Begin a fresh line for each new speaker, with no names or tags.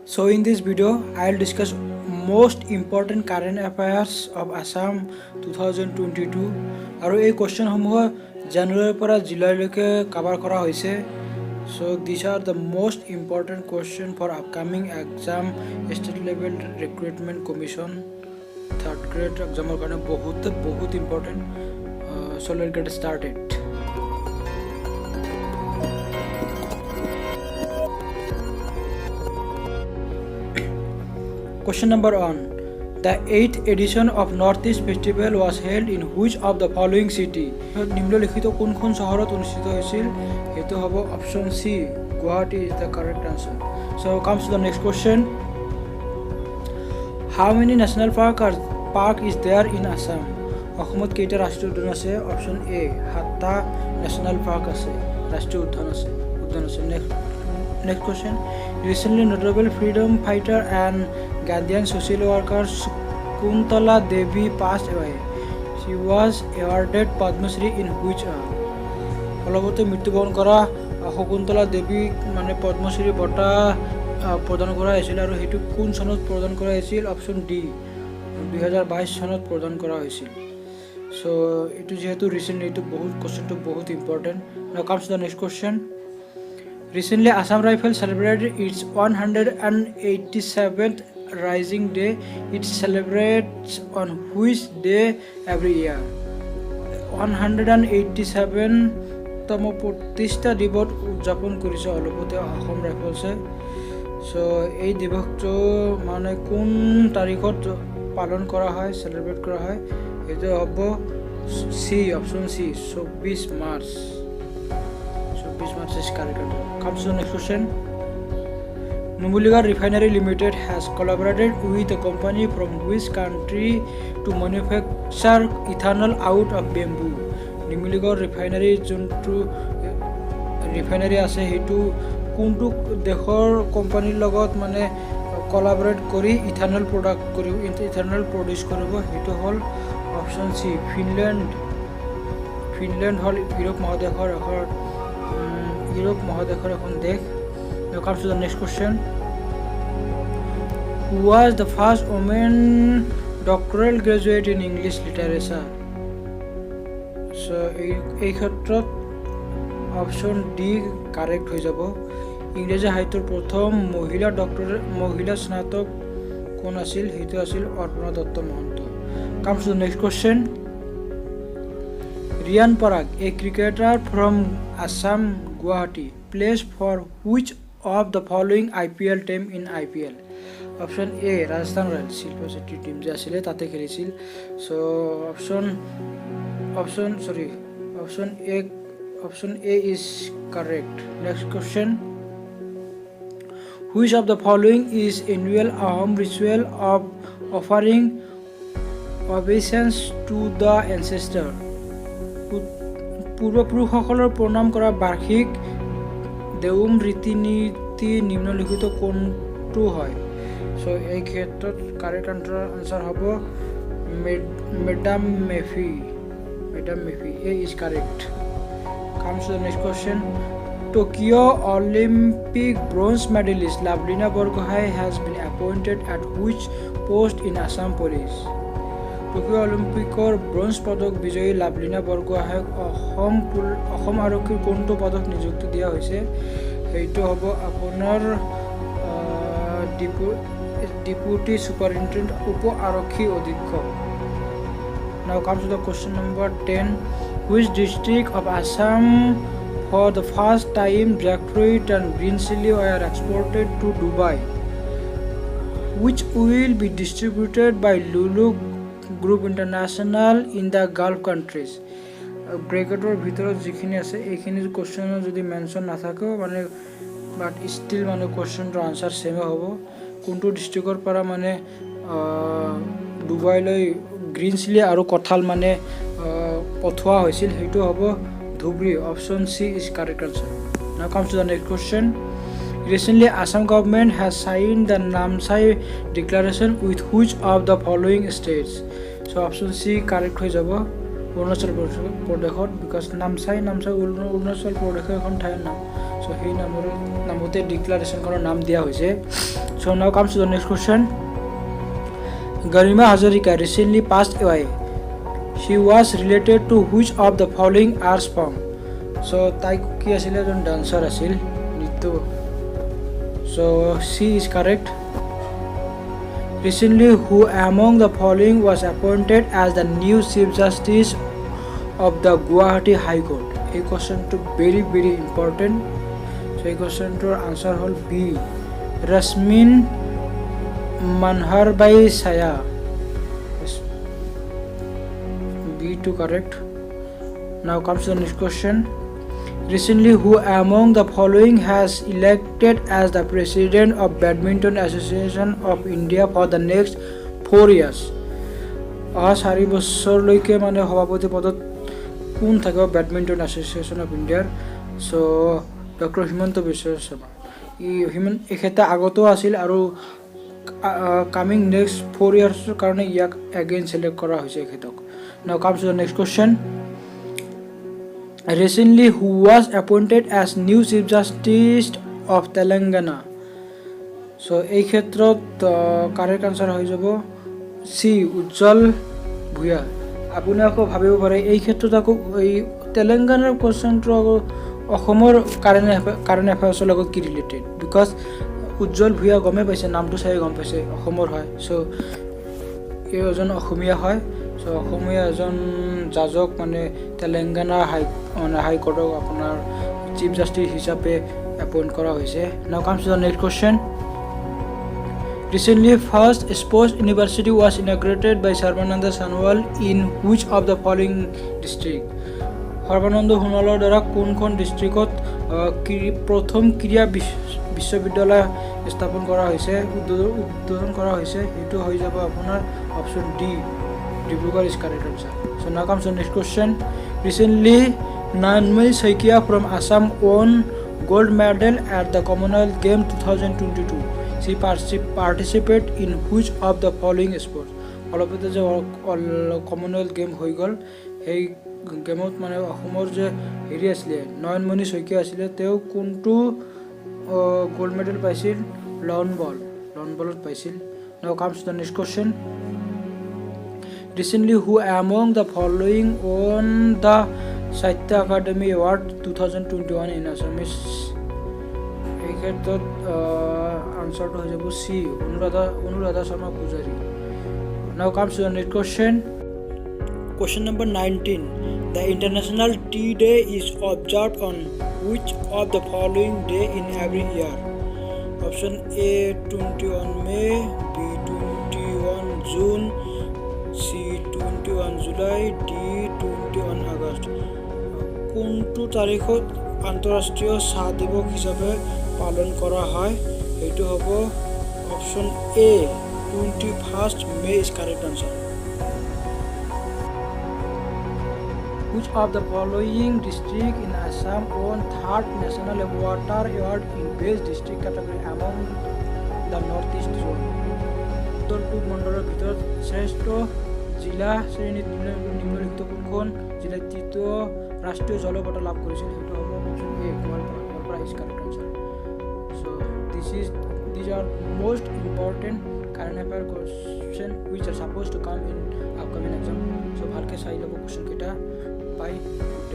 So in this video, I will discuss most important current affairs of Assam 2022 আৰু এই কুৱেশ্যনসমূহ জানুৱাৰীৰ পৰা জুলাইলৈকে cover কৰা হৈছে। So these are the most important question for upcoming exam, State Level Recruitment Commission third grade এক্সামৰ কাৰণে বহুত বহুত important. So let get started. Question number 1. The 8th edition of Northeast Festival was held in which of the following city? নিম্নলিখিত কোনখন চহৰত অনুষ্ঠিত হৈছিল? সেইটো হ'ব option C, Guwahati is the correct answer. So comes to the next question. How many national park is there in Assam? অসমত কেইটা ৰাষ্ট্ৰীয় উদ্যান আছে? অপশ্যন এ, সাতটা নেশ্যনেল পাৰ্ক আছে, ৰাষ্ট্ৰীয় উদ্যান আছে। Next question. Recently, notable freedom fighter and Gandhian social worker Shakuntala Devi passed away. She was awarded Padma Shri in which year? অলপতে মৃত্যুবৰণ কৰা শকুন্তলা দেৱীক মানে পদ্মশ্ৰী বঁটা প্ৰদান কৰা হৈছিল আৰু সেইটো কোন চনত প্ৰদান কৰা হৈছিল? অপশ্যন ডি, 2022 চনত প্ৰদান কৰা হৈছিল। চ' এইটো যিহেতু ৰিচেণ্ট, এইটো বহুত কুৱেশ্যনটো বহুত important. Now comes the next question. Recently, Assam Rifle celebrated its 187th Rising Day. It celebrates on which day every year? 187তম প্ৰতিষ্ঠা দিৱস উদযাপন কৰিছে অলপতে অসম ৰাইফলছে। চ' এই দিৱসটো মানে কোন তাৰিখত পালন কৰা হয়, চেলিব্ৰেট কৰা হয়? সেইটো হ'ব C, option C, 24 March. 24 March is correct answer. Comes to the next question. Numaligarh Refinery Limited has collaborated with a company from which country to manufacture ethanol out of bamboo? Numaligarh refinery যোনটো refinery আছে, সেইটো কোনটো দেশৰ কোম্পানীৰ লগত মানে কলাবৰেট কৰি ethanol product কৰিব, ইথানল প্ৰডিউচ কৰিব? সেইটো হ'ল অপশ্যন চি, ফিনলেণ্ড। ফিনলেণ্ড হ'ল ইউৰোপ মহাদেশৰ এখন দেশ। Now comes to the next question. Who was the first woman doctoral graduate in English literature? So এই ক্ষেত্ৰত অপশ্যন ডি কাৰেক্ট হৈ যাব। ইংৰাজী সাহিত্যৰ প্ৰথম মহিলা ডক্টৰ, মহিলা স্নাতক কোন আছিল? সেইটো আছিল Arpana Dutta Mahanta. Comes to next question. Riyan Parag, a cricketer from Assam, Guwahati, plays for which of the following IPL team in IPL? Option A, Rajasthan Royals, Shilpa Shetty team যে আছিলে তাতে খেলিছিল। So option sorry option A is correct. Next question. Which of the following is annual Ahom ritual of offering obeisance to the ancestor? পূৰ্বপুৰুষসকলৰ প্ৰণাম কৰা বাৰ্ষিক দেউম ৰীতি নীতি নিম্নলিখিত কোনটো হয়? চ' এই ক্ষেত্ৰত কাৰেক্ট আনচাৰ হ'ব madam Mephi. Madam Mephi, A is correct. Comes to the next question. Tokyo Olympic bronze medalist Lovlina Borgohain has been appointed at which post in Assam Police? Tokyo' অলিম্পিকৰ ব্ৰঞ্জ পদক বিজয়ী লাভলীনা বৰগোহাঁইক অসম আৰক্ষীৰ কোনটো পদত নিযুক্তি দিয়া হৈছে? সেইটো হ'ব আপোনাৰ ডিপুটি ছুপাৰিণ্টেণ্ডেণ্ট, উপ আৰক্ষী অধীক্ষক। Now comes to the question number 10. Which district of Assam for the first time jackfruit and green chili were exported to Dubai, which will be distributed by Lulu Group International in the Gulf countries? ব্ৰেকেটৰ ভিতৰত যিখিনি আছে, এইখিনি কুৱেশ্যনৰ যদি mention নাথাকেও মানে but still মানে কুৱেশ্যনটোৰ answer same হ'ব। কোনটো ডিষ্ট্ৰিক্টৰ পৰা মানে ডুবাইলৈ গ্ৰীণ চিলি আৰু কঁঠাল মানে পঠোৱা হৈছিল? সেইটো হ'ব Dhubri. Option C is correct answer. Now comes to the next question. Recently, Assam government has signed the Namsai Declaration with which of the following states? So option C correct হৈ যাব, অৰুণাচল প্ৰদেশত, because Namsai Arunachal প্ৰদেশৰ এখন ঠাইৰ নাম। চ' সেই নামতে ডিক্লাৰেশ্যনখনৰ নাম দিয়া হৈছে। So now comes to the next question. Garima Hazarika recently passed away. She was related to which of the following arts form? So তাই কি আছিলে? এজন ডান্সাৰ আছিল, নৃত্য। So C is correct. Recently, who among the following was appointed as the new Chief Justice of the Guwahati High Court? এই কুৱেশ্যনটো very very important. So' এই কুৱেশ্যনটোৰ আনচাৰ হ'ল বি, ৰশ্মিন মানহাৰবাই ছায়া। B to correct. Now comes the next question. Recently, who among the following has elected as the president of Badminton Association of India for the next 4 years? অহা 4 বছৰলৈকে মানে সভাপতি পদত কোন থাকিব বেডমিণ্টন এছ'চিয়েশ্যন অফ ইণ্ডিয়াৰ? চ' ডক্টৰ হিমন্ত বিশ্ব শৰ্মা। ই হিমন্ত এখেতে আগতেও আছিল আৰু কামিং নেক্সট 4 ইয়াৰ্ছৰ কাৰণে ইয়াক এগেইন চিলেক্ট কৰা হৈছে এখেতক। Now comes to the next question. Recently, who was appointed as new Chief Justice of Telangana? চ' এই ক্ষেত্ৰত কাৰেক্ট আনচাৰ হৈ যাব চি, উজ্জ্বল ভূঞা। আপুনি আকৌ ভাবিব পাৰে, এই ক্ষেত্ৰত আকৌ এই তেলেংগানাৰ কুৱেশ্যনটো আকৌ অসমৰ কাৰেণ্ট এফেয়াৰ্ছৰ লগত কি ৰিলেটেড? Because উজ্জ্বল ভূঞা গমেই পাইছে, নামটো চাই গম পাইছে অসমৰ হয়। চ' এই এজন অসমীয়া হয়। চ' অসমীয়া এজন জাজক মানে তেলেংগানা মানে হাইকোৰ্টক আপোনাৰ চিফ জাষ্টিছ হিচাপে এপইণ্ট কৰা হৈছে। Now comes to the next question. Recently, first sports university was inaugurated by Sarbananda Sonowal in which of the following district? Sarbananda সোণোৱালৰ দ্বাৰা কোনখন ডিষ্ট্ৰিক্টত প্ৰথম ক্ৰীড়া বিশ্ববিদ্যালয় স্থাপন কৰা হৈছে, উদ্বোধন কৰা হৈছে? সেইটো হৈ যাব আপোনাৰ option D, Dibrugarh is correct answer. So now comes the next question. Recently, Nayanmoni Saikia from Assam won gold medal at the Commonwealth Game 2022. She participate in which of the following sports? অলপতে যে Commonwealth game হৈ গ'ল, সেই গেমত মানে অসমৰ যে হেৰি আছিলে, নয়নমণি শইকীয়া আছিলে, তেওঁ কোনটো গ'ল্ড মেডেল পাইছিল? লন বল, লন বলত পাইছিল। Now comes the next question. Recently, who among the following won the Sahitya Akademi Award 2021 in Assamese? এই ক্ষেত্ৰত আনচাৰটো হৈ যাব C, Anuradha Sharma Pujari. Now comes to the next question. Question number 19. The International Tea Day is observed on which of the following day in every year? Option A, 21 May, B, 21 June, C, 21 July, D, 21 August. কোনটো তাৰিখত আন্তঃৰাষ্ট্ৰীয় চাহ দিৱস হিচাপে পালন কৰা হয়? সেইটো হ'ব option A, 21st May is correct answer. Which of the following district in Assam won third National Water Award in Best District category among the Northeast Zone? উত্তৰ পূব মণ্ডলৰ ভিতৰত শ্ৰেষ্ঠ জিলা শ্ৰেণীত নিম্নলিখিত কোনখন জিলাই তৃতীয় ৰাষ্ট্ৰীয় জল বঁটা লাভ কৰিছিল? সেইটো হ'ব option A, Goalpara. Goalpara is correct answer. So this is these are most important current affair question which are supposed to come in upcoming exam. So ভালকৈ চাই ল'ব কুৱেশ্যনকেইটা। বাই।